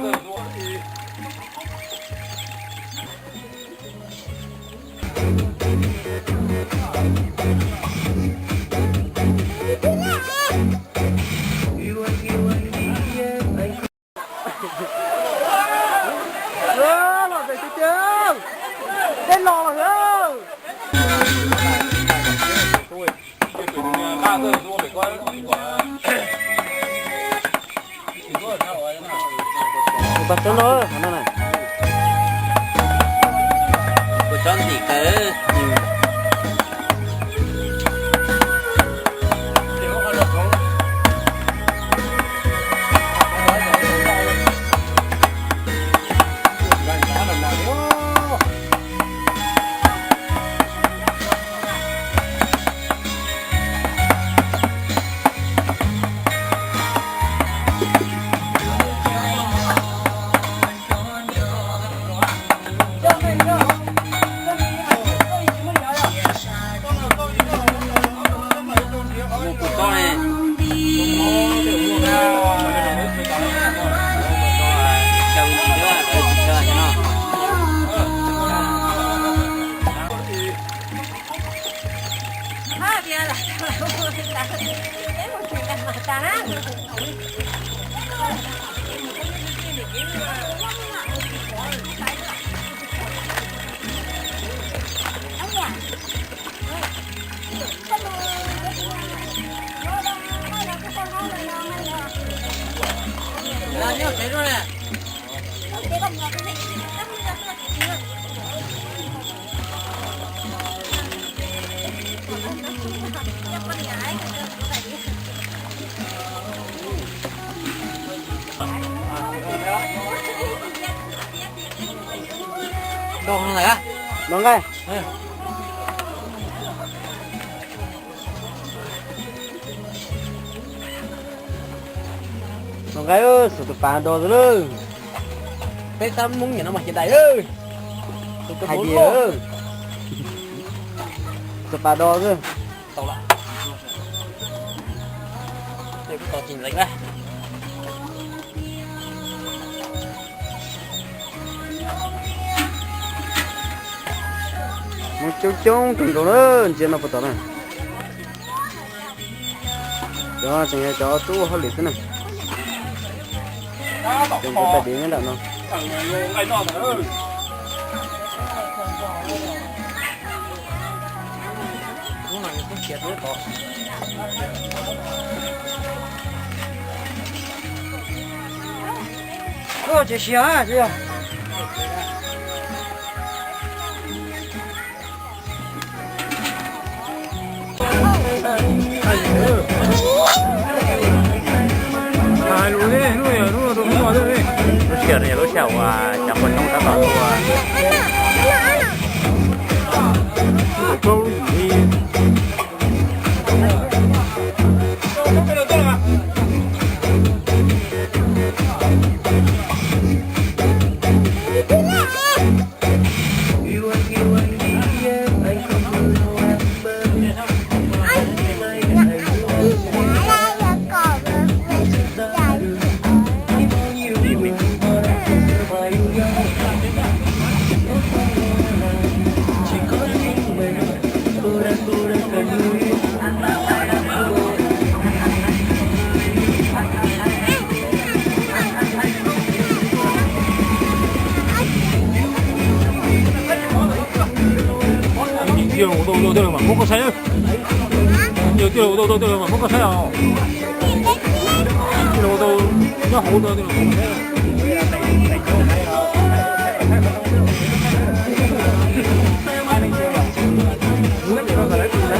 Los pem tiag tiag, dej los lawm. Pas tsob no, no na. Kuv tsob ntim kawg. Nqa. Nqa, xuas tus pas do xwb lawm. Peb tab Hmoob nyiam no mas ces dais. Hais tias tus pas do xwb. Tau lawm. Tos tsis ntxeev na. Hmoob coob coob kawg nkaus na, ntsia no puas tom na. Cov tseem yog cov tub ua hauj lwm xwb na. Cov ntawd tais diav nyob nram no. Tsis siav. Lub sij hawm no yog lub sij hawm uas cov qhua noo tab tom tuaj. Yog tiag los ua tau tau tiag los mas muab koj saib. Yog tiag los ua tau tau tiag los mas muab koj saib os. Tiag los ua tau nyob hauv tau tiag los.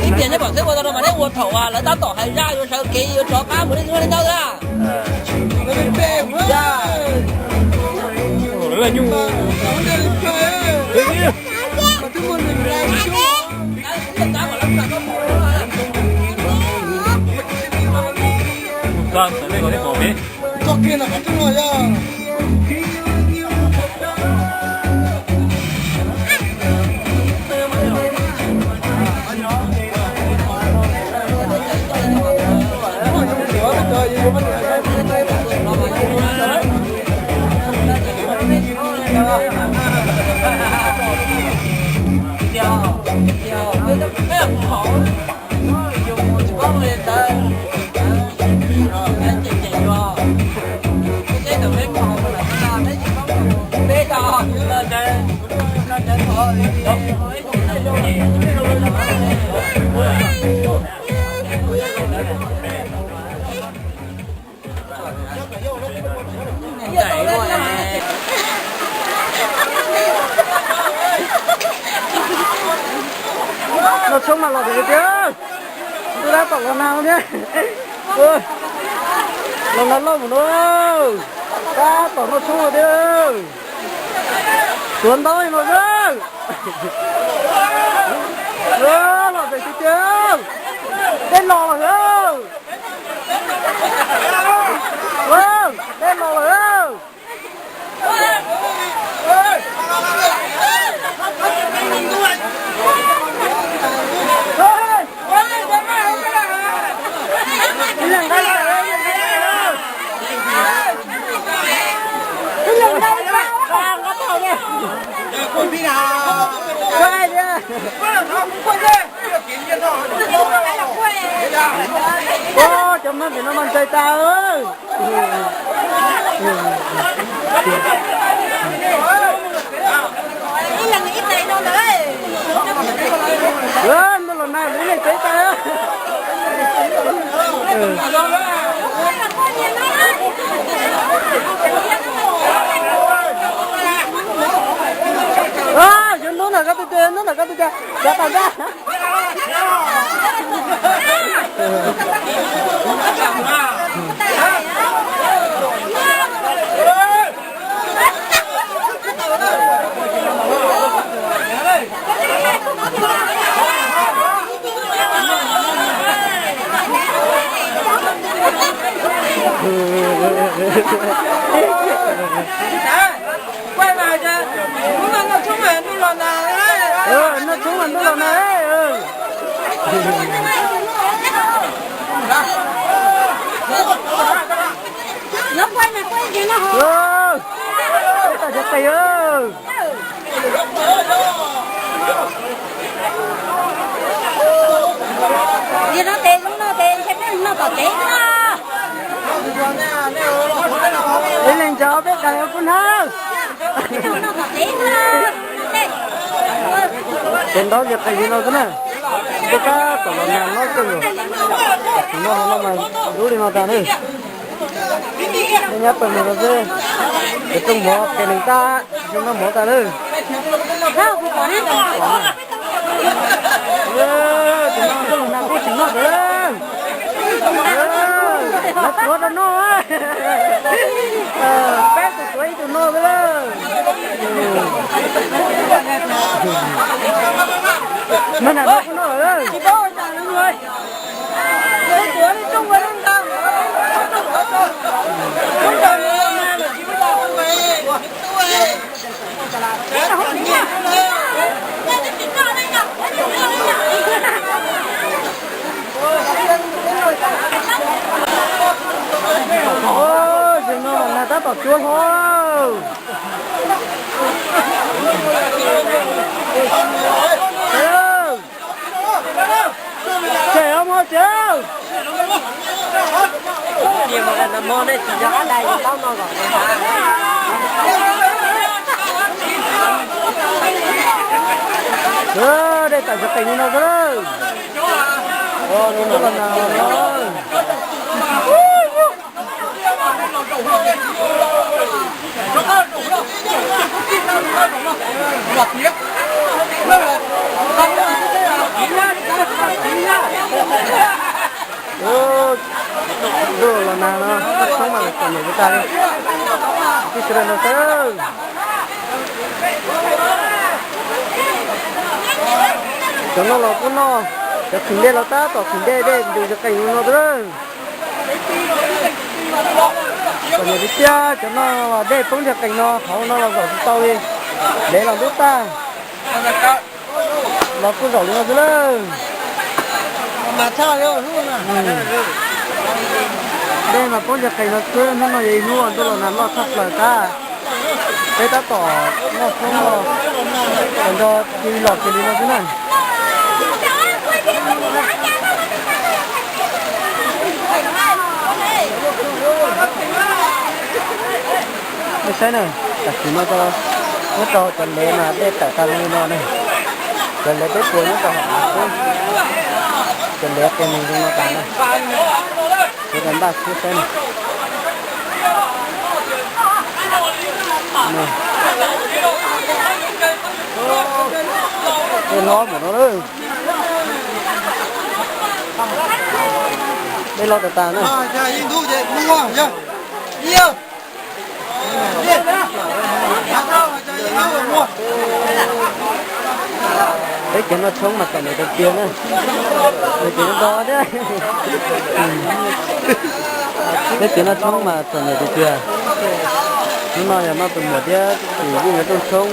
Ib pliag neb pom teb ua tau no mas neb ua thaum lawv tab tom hais zaj yuav sawv kev yuav rov qab mus li ntawd na. Noj tshoob mas los tiag tiag. Ntuj dab tom los nag thiab. Los nag loj mus no. Tab tom noj tshoob thiab. Tuav ntaub no xwb. Los tiag tiag. Teb los lawm. Teb los lawm. Cov mab pem no mas ntshai tas. Ntuj los nag li ib leeg tsev tas. Yuav ntub ntawm koj tus twg, ntub ntawm koj tus twg, cov tas zaj. Noj tshoob mas ntuj los nag. Tab tom cov qis. Yog no tes zoo no tes ntshe peb noj tom kev na. Ib leeg ntshav peb daim kub hnab. Tes ntaub yog qis li no xwb na. Peb tab tom los nag no kawg nkaus. Tam sim no hauv no mas dub li no tas na. Nej nyab pawg lug no xwb, yuav rooj mov qhia neeg tab, zoo noj mov tas lawm. Tus no ntuj los nag kuj tseem noj ntawd. Lawv tuav rau noj. Peb tus tuav ib tus noj xwb lawm. Mas nag no kuj noj lawm. Zaum no mas nag tab tom cuab hlo. Tseem ob hmo tsev. Dej tam sim qis li no xwb lawm. Ntuj los nag no. Ntuj los nag no, koj tshoob mas kom nws tag li. Ib sawv daws nrog xwb. Cov no los kuj noj, cov thim dej los tab tom thim dej, dej ntws zog qees no xwb lawm. Kom nws tiag tiag, cov no dej poob zog qees no, qhov no los zaum tsis tau li, dev los ntub tag. Los kuj zaum li no xwb lawm. Dej mas poob zog qees no xwb, hnub no yog ib hnub ntuj los nag loj tshaj plaws tab. Peb tab tom noj tshoob no, nrog cia li los kiag li no xwb na. Nej saib na, tam sim no tau Nyob rau cov lev mas dej tawm tas zoo li no ne. Cov lev peb puas nyob rau hauv av xwb. Cov lev qias neeg zoo no tas na. Kuv cov ntaj xwb saib na. Dej hlob npaum no lawm. Dej hlob tas tas na. Peb cov noj tshoob mas txom nyem tiag tiag na. Nws tseem nto thiab. Peb cov noj tshoob mas txom nyem tiag tiag. Hnub no yog noj tus muam thiab tus yeej yuav rooj tshoob.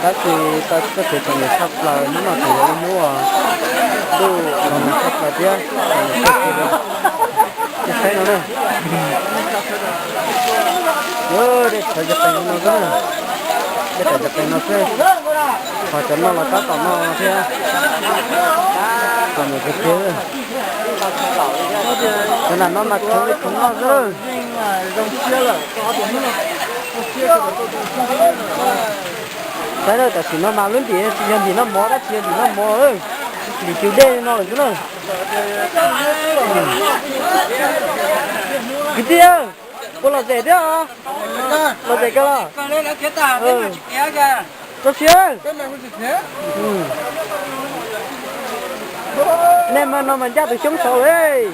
Tab sis tau txoj kev txom nyem tshaj plaws, hnub no tseem yog ib hnub ntuj los nag tshaj plaws thiab. Saib no na. Dej txhawv zog qees no xwb na. Dej txhawv zog qees no xwb. Qhov cov noj los tab tom noj thiab. Txom nyem tiag tiag. Cov nram no mas khoov li khoov noj xwb. Saib na, tam sim no mas lub ntim tsis yog ntim noj mov, dab tsis yog ntim noj mov, ntim cug dej no lawm xwb na. Kwv tij, puas lom zem thiab os? Lom zem kawg los? Txaus siab. Nej mas no mas ncaj tus xyoob saud li.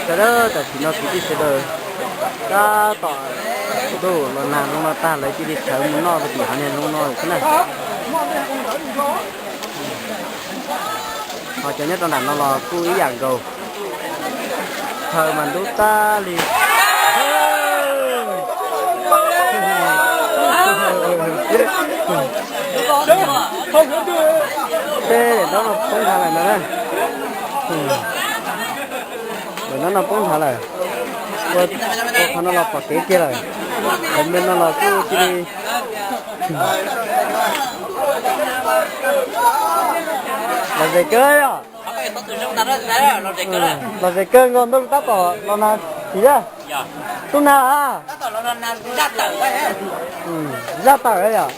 Sawv daws, tam sim no kwv tij sawv daws, tab tom ntuj los nag zoo no tag lawv cia li sawv mus noj rau tim hav niag zoo no lawm xwb na. Ho cov nyob rau nram no los kuj ib yam nkaus. Thaws mas ntub tag li. Tej daim ntaub no poob nthav lawm ntag na. Daim ntaub no poob nthav lawm. Ua, ua qhov no los pom kev kiag lawm. Qhov me no los kuj cia li lom zem kawg yom. Lom zem kawg nkaus ntuj tab tom los nag thiab. Tub nag a. Zaj tawm yom.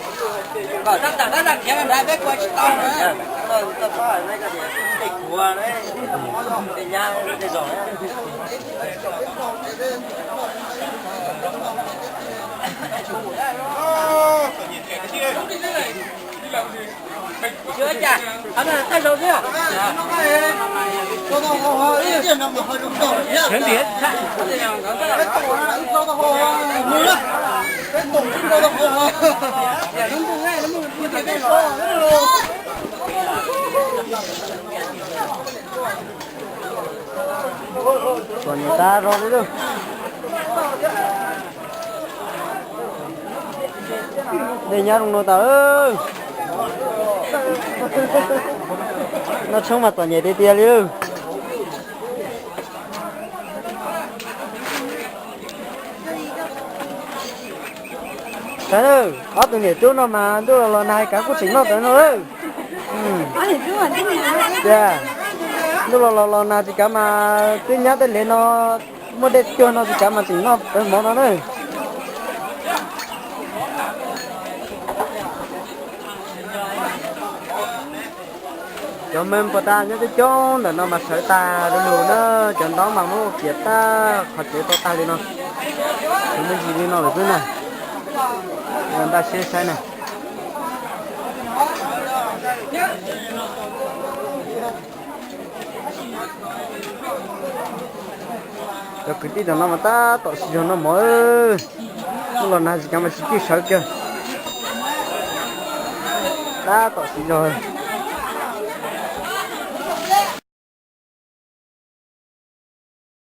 Txom nyem tag zog li lauj. Dej nyab zoo no tas. Noj tshoob mas txom nyem tiag tiag li. Saib, ob tug niam tub no mas ntuj los los nag kav kuj tseem noj tawv no. Tias ntuj los los los nag tsis kav mas twb nyab tej lev no muaj dej cuag no tsis kav mas tseem noj tawv mov no na. Cov me puas tas nyob coob coob ntawm no mas sawv tas zoo mus na, cov ntaub mas muab ua kiag tag qhov tsev tau tag li no. Tseem me ntsis li no lawm xwb na. Ntaj siab saib na. Cov kwv tij tam no mas tab tom siv zog noj mov. Hnub los nag tsis kav mas tsis txawj sawv kiag. Tab tom siv zog.